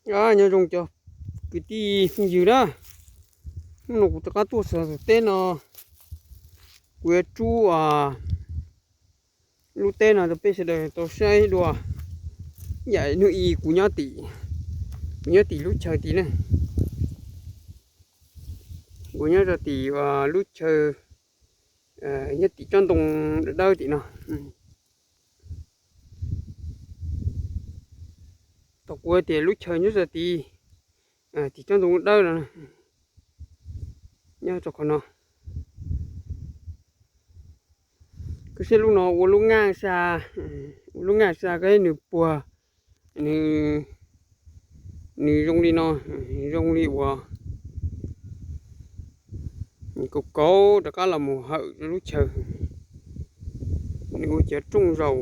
Nyob zoo cov kwv tij phooj ywg na, hnub no kuv rov qab tuaj txog teb no, kuv yuav rub lub teb no rau peb sawv daws tau saib dua. Yam hnub i kuv nyob tim, kuv nyob tim lub chaw tid ne, kuv nyob rau tim lub chaw, nyob tim tsob ntoo dawb tim no. Tau kuv tias lub chaw nyob rau tid, tim tsob ntoo dawb no, nyob rau qhov no. Koj saib lub no ua lub naj sa, ua lub naj sa koj saib nws puag, nws, nws zoo li no, zoo li uas nws kauv kauv rov qab los mus hawm rau lub chaw. Nws ua cov rooj zaum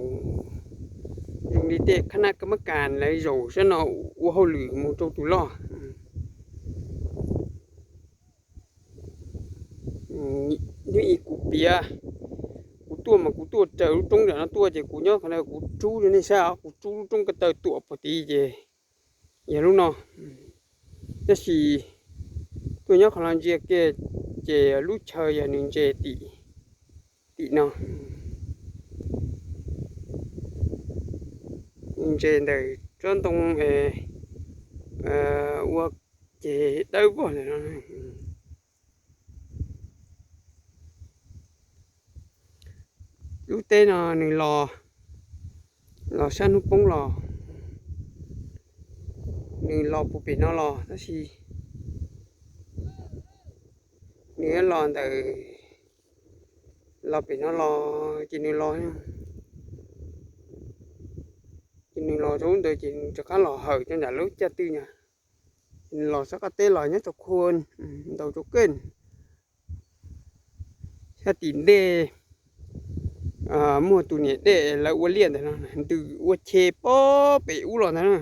zoo li tej khab naj kab mab kas lawv zaum sab no ua hauj lwm mus rau tus loj. Hnub i kuv piav, kuv tuaj mas kuv tuaj raws lub roob ntawm no tuaj ces kuv nyob qhov no kuv rub rau nej saib os, kuv rub lub roob ko taw tuam puag tid ces yog lub no. Tab sis tuaj nyob qhov no ntsia kiag ces lub chaw yog nws ntses tim, tim no, nws ntses ntawm tsob ntoo ua ces dawb vog ntawm no. Lub teb no nws los, los sab hnub poob los, nws los puag pem no los tab sis nws los ntawm, los pem no los ces nws los, ces nws los rau ntawd ces nws rov qab los hawm rau nram lub caj twg na. Ces nws los sab qab teb los nyob rau khua ntaus rau kej. Sab tim ntej muaj tus niam dej lawv ua liaj ntawd no, ntws ua che pob pem ub los ntag na,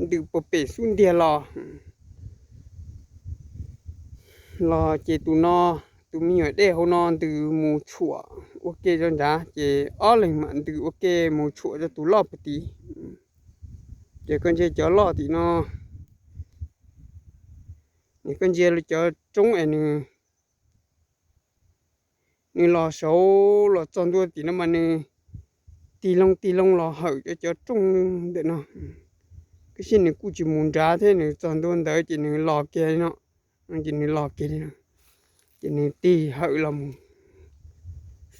ntws puag pem xub ntiag los. Los ces tus no, tus me nyuam dej hauv no ntws mus tshuam ua ke rau nrad ces ob leeg mam ntws ua ke mus tshuam rau tus loj puag tid. Ces koj ntsia cov loj tim no, koj ntsia cov roob es nws, nws los saud los txog ntua tim no mas nws tig loo tig loo los hawm cov, cov rooj ntawm no. Koj saib nws kuj tsis mus nrad thiab, nws txog ntua ntawd ces nws los kiag li no, ces nws los kiag li no, ces nws tig hawm los mus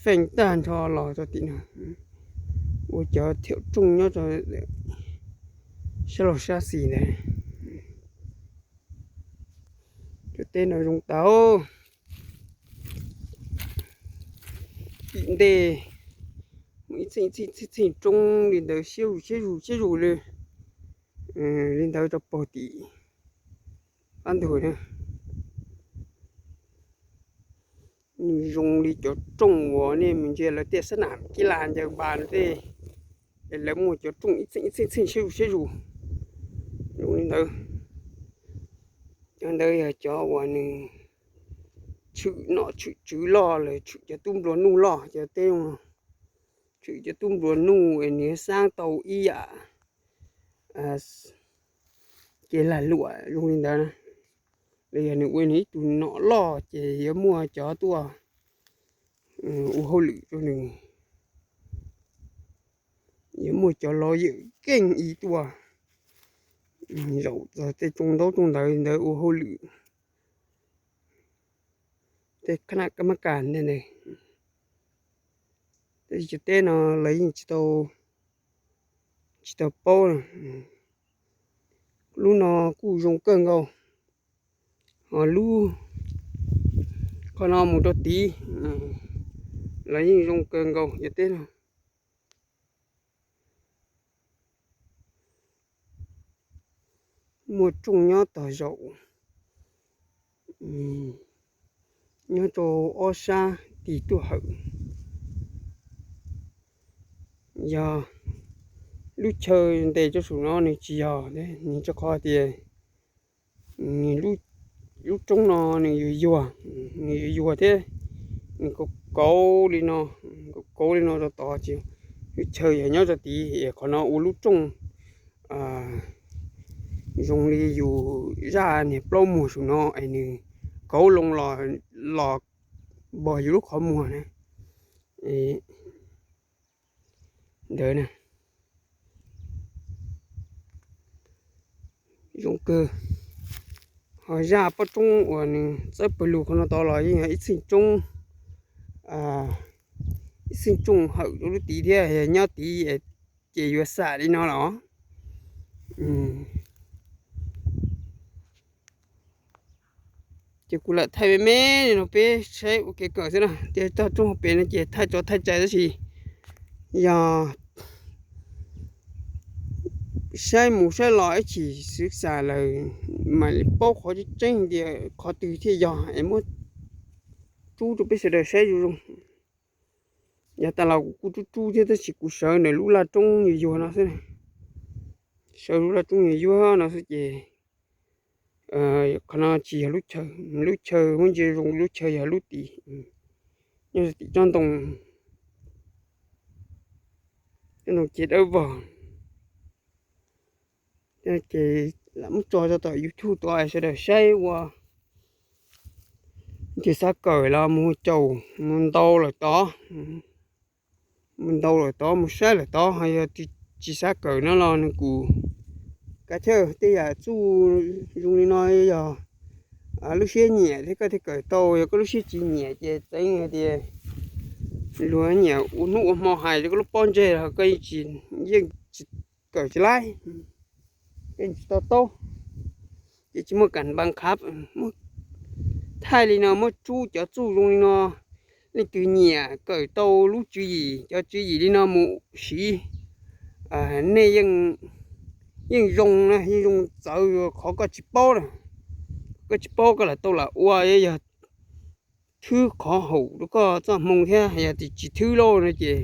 feej tag nrho los rau tim no, ua cov thiam rooj nyob rau sab laug sab xis ntawd. Cov teb no zoo tau, tim ntej muaj ib txheej txheej txheej roob li ntawd siab zus siab zus siab zus li, li ntawd rau puag tim qab ntug na. Nws zoo li cov rooj uas nej mus ntsia lawv tej xab nam kib las ncaws npas tej, es lawv muaj cov rooj ib txheej ib txheej txheej siab zus siab zus zoo li ntawd. Cov ntawd yog cov uas nws tshwm nom tshwm tswv loj, lawv tshwm cov tub nplua nuj loj, cov teb, tshwm cov tub nplua nuj es nws xaab tau ib yam kev lag luam zoo li ntawd na. Los yog nws ua nws ib tug nom loj ces yuav muaj cov tuaj ua hauj lwm rau nws, yuav muaj cov lawv yawm keej ib tuaj zaum txog tej rooj ntaub rooj ntawv ntawd ua hauj lwm, tej khab naj kab mab kas ntawd. Tab sis cov teb no lawv yeej tsis tau, tsis tau paub. Lub no kuj zoo kawg nkaus, ho lub qhov no mus rau tid los yeej zoo kawg nkaus cov teb no. Muaj rooj nyob tog zaum, nyob rau ob sab tig tuaj hawm. Yog lub chaw ntes rau saum no nws tsis yog, nws rau qhov tias nws lub roob no nws yuag yuag, nws yuag yuag thiab, nws kauv kauv li no, kauv kauv li no rau tod ces lub chaw yog nyob rau tid, qhov no ua lub rooj, Zoo li yus zaj niag plaub muag saum no es nws kauv loo los npog yus lub qhov muag na. Ntawd na, zoo kawg. Ho zaj pob roob uas nws txawb pawg lug qhov no tod los yeej yog ib txheej roob, ib txheej roob hawm rau lub tid thiab, yog nyob tid ces yuav xam li no los. Ces kuv lam thaij me me li no peb saib ua kev kawm xwb na, ces tog roob hauv pes no ces thaij tsov thaij cai tab sis yog saib mus saib los ib chim xwv xam lawm mam li paub qhov tseeb tias qhov twg thiaj yog es muab rub rau peb sawv daws saib zoo zoo. Yav tas los kuv kuj rub rub thiab tab sis kuv sawv ntawm lub laj roob yuag yuag no xwb. Sawv lub laj roob yuag yuag no xwb ces qhov no tsis yog lub chaw, lub chaw muab ntsia zoo lub chaw yog lub tid, nyob tim tsob ntoo, tsob ntoo ces dawb vog. Ces lam muab tso rau tom YouTube tuaj sawv daws saib ua ntsis xav kawm los mus caum mus ntau lawm tod, mus ntau lawm tod mus saib lawm tod. Ho yog tsis xav kawm no los nws kuj kav chawj tej yam txuj zoo li no yog lub siab nyiam thiab koj thiaj kawm tau, yog koj lub siab tsis nyiam ces txeev hais tias luag nyiam ua hnub ua hmo hais rau koj lub pob ntseg los koj yeej tsis, yeej tsis kawm tsis laib, yeej tsis to taub. Ces tsis muaj kam npa qhav, muab thaij li no muab rub cov txuj zoo li no, leej twg nyiam kawm tau lub tswv yim cov tswv yim li no mus siv, nej yeej zoo na, yeej zoo txawv qhov koj tsis paub na. Koj tsis paub koj lam tau lam ua, yog thwb qhov haum rau koj txoj hmoo thiab, yog tias tsis thwb lauj no ces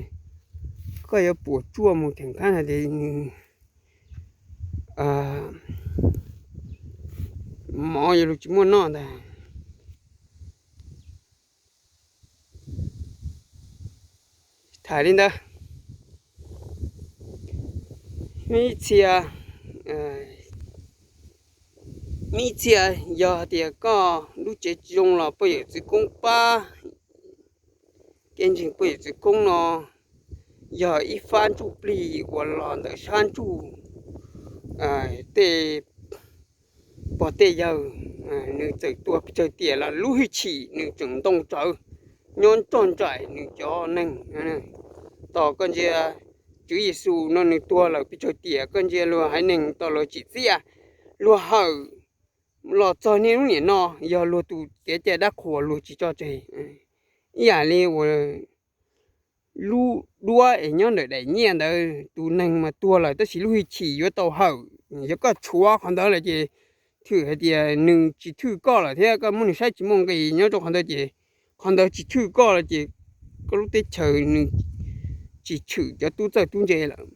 koj yuav puas tsuaj mus theem qab hais tias nws mov yuav luag tsis muaj noj ntag. Tham li ntawd, ib txhia, ib txhia yog tias koj lub tsev tsis zoo los poj yawm txwv koob pab, kev ntseeg poj yawm txwv koob no yog ib fab ntsuj plig uas los ntawm sab ntsuj tej pog tej yawg, nws txawm tuag pes tsawg tiam los lub hwj chim nws tseem ntoo tsawv nyob nrog nraim nws cov neeg. Tos koj ntsia Tswv Yexus no nws tuag lawm pes tsawg tiam, koj ntsia luag haiv neeg tau luag tsim txiaj, luag hawm los txog niaj hnub niam no, yog luag tus tiav cai dab qhuas luag tsis tso tseg. Ib yam li uas lub duab es nyob ntawm daim nyiaj ntawd, tus neeg mas tuag lawm tab sis lub hwj chim yuav tau hawm, yog koj tshuav qhov ntawd lawm ces thwm hais tias nws tsis thwj koj lawm thiab koj muab nws saib tsis muaj nqis nyob rau qhov ntawd ces qhov ntawd tsis thwj koj lawm ces koj lub teb chaws nws tsis tshwm cov tub txawj tub ntse lawm.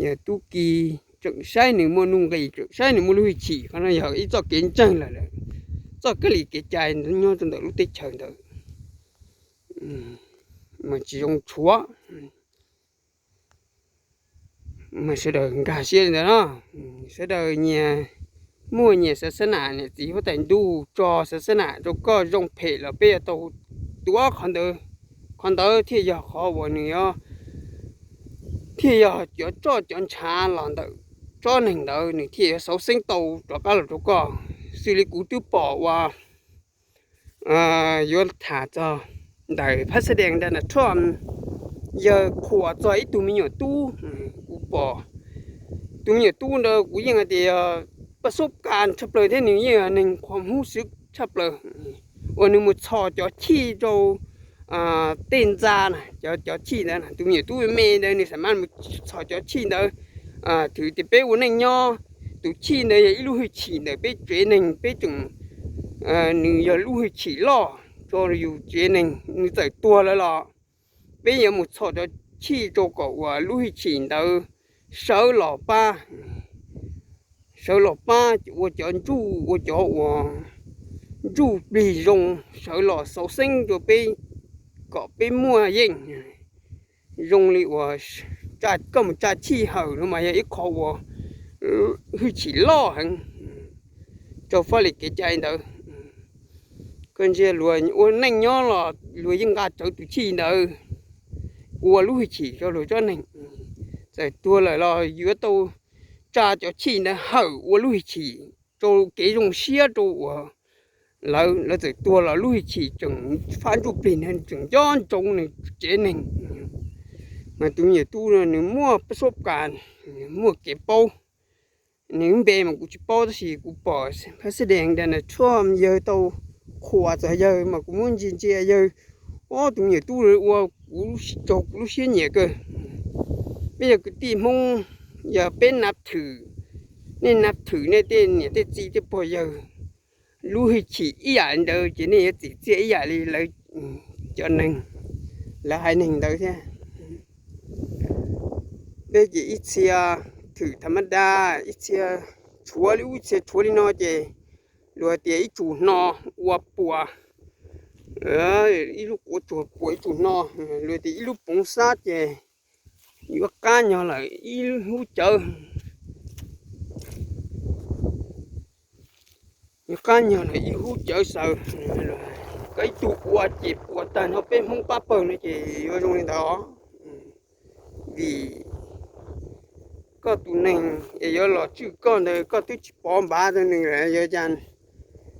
Yog tub ki tseem saib nws muaj nuj nqis, tseem saib nws muaj lub hwj chim, qhov no yog ib txoj kev ntseeg lawm, txoj kev li kev cai nyob rau ntawm lub teb chaws ntawd mas tsis zoo tshuav. Mas sawv daws nkag siab li ntawd no, sawv daws nyias muaj nyias xav xab nam, niam txiv huab tais ntuj tso xav xab nam rau koj zoo phem los peb yuav tau tuav qhov ntawd. Qhov ntawd thiaj yog qhov uas nws thiaj yog cov roj cov ntshav los ntawm tsob neeg ntawd, nws thiaj yuav xauv xeeb tau rov qab los rau koj. Xws li kuv twb pom uas yuav tham txog ntawm phab xab dees Donald Trump yawg qhuas txog ib tug me nyuam tub. Kuv pom tus me nyuam tub ntawd kuv yeej hais tias paj xub kas tshaj plaws thiab nws yeej yog neeg qhuas hub xwb tshaj plaws uas nws mus txhos cov chij rau tej ntxa na, cov chij ntawd, tus me nyuam tub me me ntawd nws xa mas mus txhos cov chij ntawd. Thwm tias peb ua neej nyob, tus chij ntawd yog ib lub hwj chim ntawm peb tsev neeg, peb tseem, nws yog lub hwj chim loj rau yus tsev neeg. Nws txawm tuag lawm los peb yuav mus txhos cov chij rau kom uas lub hwj chim ntawd sawv los pab, sawv los pab ua cov ntsuj, ua cov uas ntsuj plig zoo, sawv los xauv xeeb rau peb kom peb muaj yeej. Zoo li uas koj mus tsa chij hawm no mas yog ib qho uas hwj chim loj heev rau faj li kev cai ntawd. Koj ntsia luag ua neej nyob los luag yeej nqa rawv tus chij ntawd ua lub hwj chim rau luag tsob neeg. Txawm tuag lawm los yuav tau tsa cov chij ntawd hawm ua lub hwj chim rau kev zoo siab rau uas lawv, lawv txawm tuag los lub hwj chim tseem faj ntsuj plig, nws tseem nco ntsoov nws tsev neeg. Mas tus me nyuam tub no nws muaj pab sab kas, muaj kev paub, nws lub npe mas kuv tsis paub tab sis kuv pom phab xab dees da nas tshuaj yawg tau qhuas txog yawg mas kuv muab ntsia ntsia yawg, ob tus me nyuam tub ua kuv raug kuv lub siab nyiam kawg. Peb yog kwv tij Hmoob, yog peb nav thwm, nej nav thwm nej tej niam tej txiv tej pog yawg lub hwj chim ib yam li ntawd ces nej yuav txim txiaj ib yam li lawv cov neeg, lawv haiv neeg ntawd thiab. Peb ces ib txhia thwm tha mab da, ib txhia tshuav li ub ib txhia tshuav li no ces luag tias ib tsum hno ua puas, ib lub quav tsuag puas ib tsum hno, luag tias ib lub poov xab ces yuav qab nyog lawm ib hub cawv, yuav qab nyog lawm ib hub cawv xaws. Koj ib tug ua ces puas tag nrho peb Hmoob pab pawg no ces yuav zoo li ntawd os. Vim koj tus neeg es yuav los tswj koj ntawd koj twb tsis pov npav rau nws, yuav cas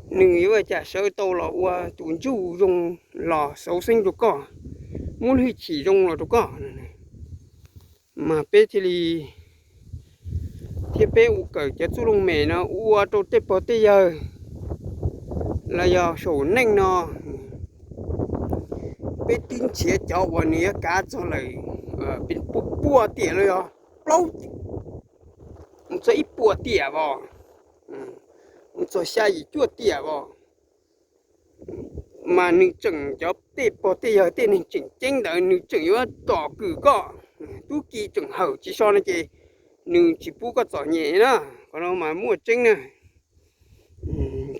nws yuav ua cas sawv tau los ua tus ntsuj zoo los xauv xeeb rau koj, muab lub hwj chim zoo los rau koj. Mas peb thiaj li, thiab peb ua kawm cov txuj looj mem no ua rau tej pog tej yawg los yog saum neej no, peb twb nrhiav cov uas nws yuav kav txog lawm puas tiam los yog plaub, mus txog ib puas tiam os, mus txog xya yim cuaj tiam os. Mas nws tseem, cov tej pog tej yawg tej neeg tseem ceeb ntawd nws tseem yuav tsom kwm koj, tub ki tseem hawm tsis so no ces nws tsis pub koj txom nyem na. Qhov no mas muaj tseeb na.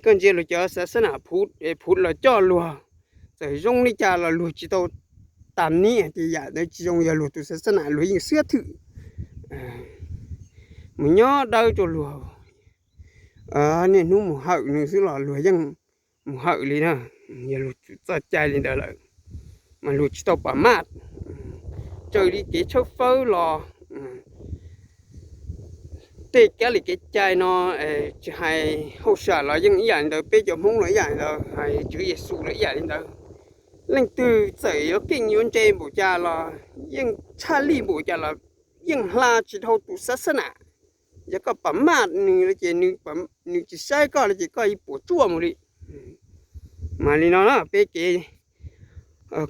Koj ntsia luag cov xav xab nam phuv los coj luag, txawm zoo li cas los luag tsis tau tas nib hais tias yam ntawd tsis zoo, yog luag tus xav xab nam luag yeej xwb thwm mus nyob dawb rau luag, niaj hnub mus hawm nws xwb los luag yeej mus hawm li na. Yog luag txoj cai li ntawd lawm mas luag tsis tau pam maj. Raws li kev tshawb fawb los tej kab li kev cai no, tsis hais hauj sam los yeej ib yam li ntawd, peb cov Hmoob los ib yam li ntawd, hais Tswv Yexus los ib yam li ntawd. Leej twg txawm yuav keej yuav ntse npaum cas los yeej tshaj lij npaum cas los yeej hla tsis dhau tus xav xab nam. Yog koj pam maj nws los ces nws tsis saib koj los ces koj puas tsuaj mus li. Mas li no na peb kev,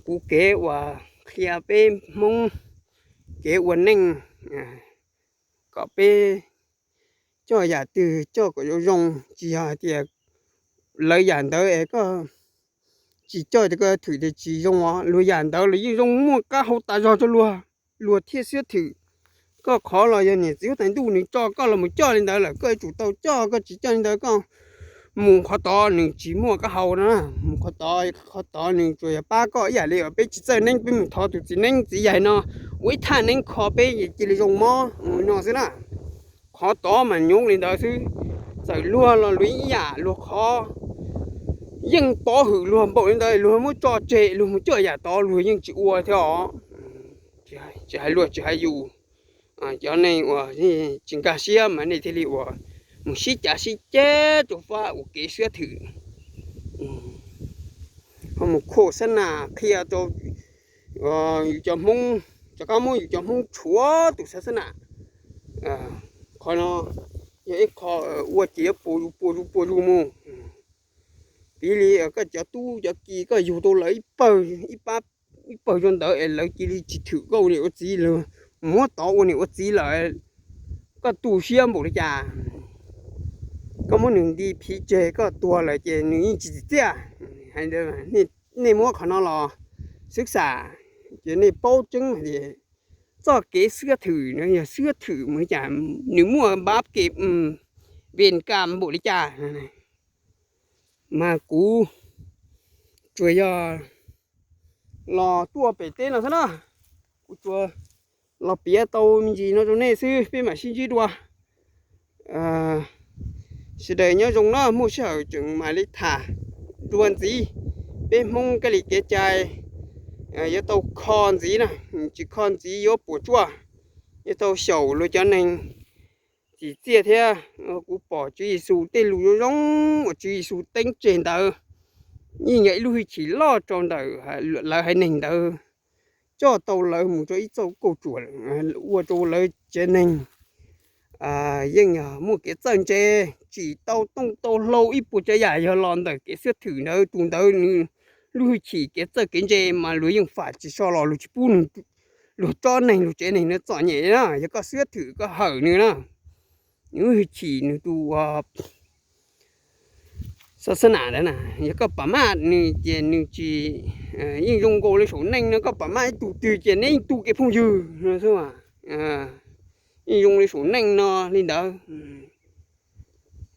kuv kev uas qhia peb Hmoob kev ua neej, kom peb coj yam twg coj kom zoo zoo, tsis yog hais tias lawv yam ntawd es koj tsis coj tias koj thwm tias tsis zoo os, luag yam ntawd los yeej zoo muaj qab hau tas zog rau luag, luag thiaj xwb thwm. Koj qhov los yog niam txiv huab tais ntuj nws tso koj los mus coj li ntawd lawm koj yuav tsum tau coj, koj tsis coj li ntawd koj mus qhov tod nws tsis muaj qab hau no, mus qhov tod, qhov tod nws tsuas yog pab koj ib yam li uas peb tsis txawj neeb peb mus thov tus txiv neeb txiv yaig no ua ib thaj neeb kho peb cia li zoo mob no xwb na. Qhov tod mas nyob li ntawd xwb, txawm luag los luag ib yam, luag qhov yeej pov hwm luag npaum li ntawd luag muab tso tseg luag mus coj yam tod luag yeej tsis ua thiab os. Tsis hais luag tsis hais yus, cov neeg uas tsis nkag siab mas nej thiaj li uas mus sib cav sib ceg rau fab ua kev xwb thwm, ho mus khuam xab nam qhia rau yus cov Hmoob, rov qab muab yus cov Hmoob tshuav tus xav xab nam. Qhov no yog ib qho ua ces yuav puas zus puas zus puas zus mus. Piv li koj cov tub cov ki koj yug tau lawv ib pawg, ib pab, ib pawg rau ntawd es lawv cia li tsis thwm koj ua niam ua txiv, lawv muab tod ua niam ua txiv lawm, koj tu siab npaum li cas? Koj muab nws nti phiv tseg koj tuag lawm ces nws yeej tsis tsim txiaj. Nej muab qhov no los xwb xam, ces nej paub tseeb hais tias txoj kev xwb thwm no yog xwb thwm mus li cas, nws muaj npab ke, ves kas npaum li cas. Mas kuv tsuas yog los tuaj pem teb no xwb na, kuv tsuas los piav tau me ntsis no rau nej xwb, peb mam sib ntsib dua. Sawv daws nyob zoo na, muaj sij hawm tseem mam li tham dua ntxiv. Peb Hmoob kab li kev cai yuav tau kho ntxiv na, tsis kho ntxiv yuav puas tsuaj, yuav tau xyaum luag cov neeg tsim txiaj thiab. Kuv pom Tswv Yexus tej lus zoo zoo uas Tswv Yexus teeb tseg ntawd yeej yog ib lub hwj chim loj rau ntawm lawv haiv neeg ntawd, coj tau lawv mus rau ib txoj kauj ruam, ua rau lawv tsev neeg yeej yog muaj kev txawj ntse, tsim tau tooj tau hlau ib puas tsav yam yog los ntawm kev xib hwb ntawd. Tus ntawd nws lub hwj chim kev txawj kev ntse mas luag yeej fam tsis so los luag tsis pub luag tsob neeg luag tsev neeg no txom nyem na. Yog koj xib hwb koj hawm nws na, nws lub hwj chim nws tus xav xab nam ntawd na, yog koj pam maj nws ces nws tsis, yeej zoo nkaus li saum neej no, koj pam maj ib tug twg ces neb yeej tu kev phooj ywg no xwb. Yeej zoo li saum neej no li ntawd.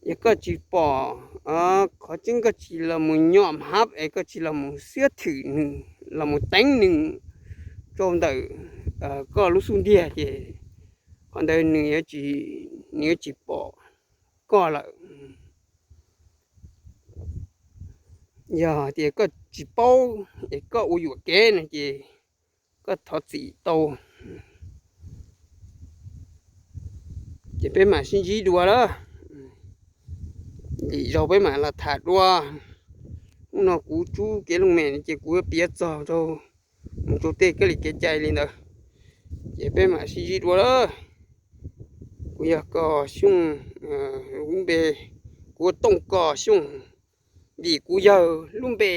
Yog koj tsis pom qhov tseeb, koj tsis los mus nyom hab es koj tsis los mus xib hwb nws, los mus teev nws rau ntawm koj lub xub ntiag ces qhov ntawd nws yuav tsis pom koj lawm. Yog tias koj tsis paub es koj ua yuam kev no ces koj thov txim tau. Ces peb mam sib ntsib dua lawm, lwm zaug peb mam los tham dua. Hnub no kuv tsub kev looj mem ces kuv yuav piav txog rau, mus rau tej kab li kev cai li ntawd, ces peb mam sib ntsib dua lawm. Kuv yog Kos Xyooj, lub npe, kuv ua Tooj Kos Xyooj. Vim kuv yawg lub npe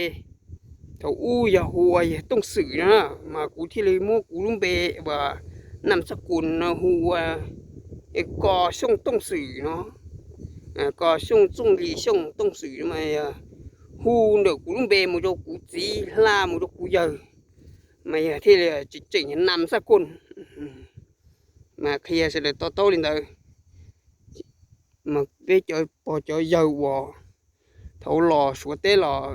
thaum ub yog hu ua yawg Tooj Xwm no, mas kuv thiaj li muab kuv lub npe uas nam txaj kus no hu ua Kos Xyooj Tooj Xwm no. Kos Xyooj Txooj Lis Xyooj Tooj Xwm mas yog hu ntawm kuv lub npe mus rau kuv txiv hla mus rau kuv yawg, mas yog thiaj li tseem tseem nam txaj kus. Mas qhia sawv daws to taub li ntawd. Mas peb cov pog cov yawg uas thaum los Suav teb los,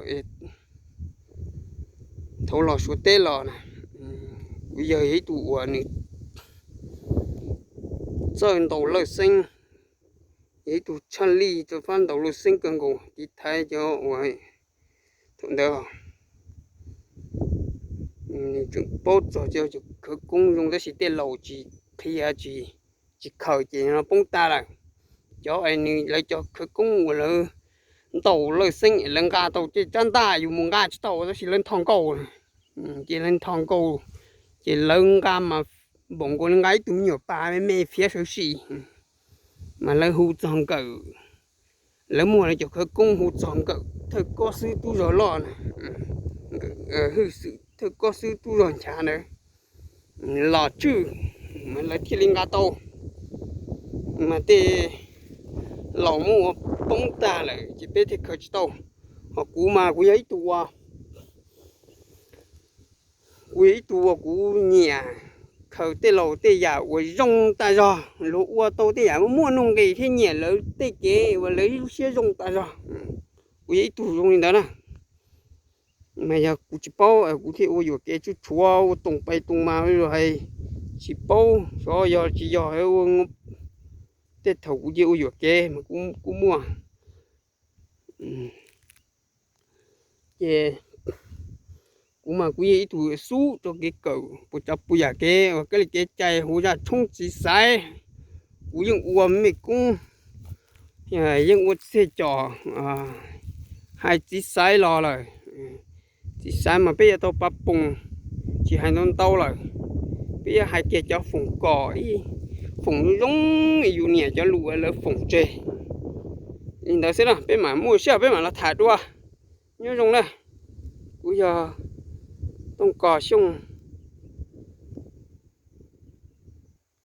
thaum los Suav teb los na, kuv yawg yog ib tug uas nws txawj ntaus lawj xeeb, yog ib tug tshaj lij rau fab ntaus lawj xeeb kawg nkaus tiv thaiv cov uas thaum ntawd nws tseem paub txog cov khawv koob zoo tab sis tej laus tsis qhia, tsis khaws ces no poob tag lawm. Cov nws lawv cov khawv koob uas lawv ntaus lawj xeeb lawv nqa tau tej rab ntaj yus mus nqa tsis tau tab sis lawv nthos nkaus, ces lawv nthos nkaus, ces lawv nqa mas npaum nkaus li nqa ib tug me nyuam pas me me fiav sawv sim, mas lawv hu txog nkawm, lawv muaj lawv cov khawv koob hu txog nkawm thawj kob xwb tub zog loj na, hwj xwm thawj kob xwb tub zog nchav ntawd los tswj, mas lawv thiaj li nqa tau. Mas tej laus muab ua poob tag lawm ces peb thiaj khaws tsis tau. Ho kuv mas kuv yog ib tug ua, kuv yog ib tug uas kuv nyiam khaws tej laus tej yam uas zoo tas zog, luag ua tau tej yam muaj nuj nqis thiab nyiam lawv tej kev uas lawv lub siab zoo tas zog. Kuv yog ib tug zoo li ntawd na. Mas yog kuv tsis paub kuv thiaj ua yuam kev tshuav tshuav ua toom pais toom mas luag hais tsis paub xyov yog tsis yog. Tej thaum kuv cia ua yuam kev mas kuj muaj. Ces kuv mas kuv yog ib tug xub rau kev kawm puas tsav puas yam kev uas kab li kev cai hu zaj tshoob txiv xaiv. Kuv yeej ua mej koob, yeej ua txhij cos hais txiv xaiv los lawm. Txiv xaiv mas peb yuav tau pab poos, tsis hais ntau ntau lawm, peb yuav hais kiag cov foom kom ib foom zoo zoo yus niam cov lus lawv foom tseg li ntawd xwb na. Peb mam muaj sij hawm peb mam los tham dua. Nyob zoo na, kuv yog Tooj Kos Xyooj,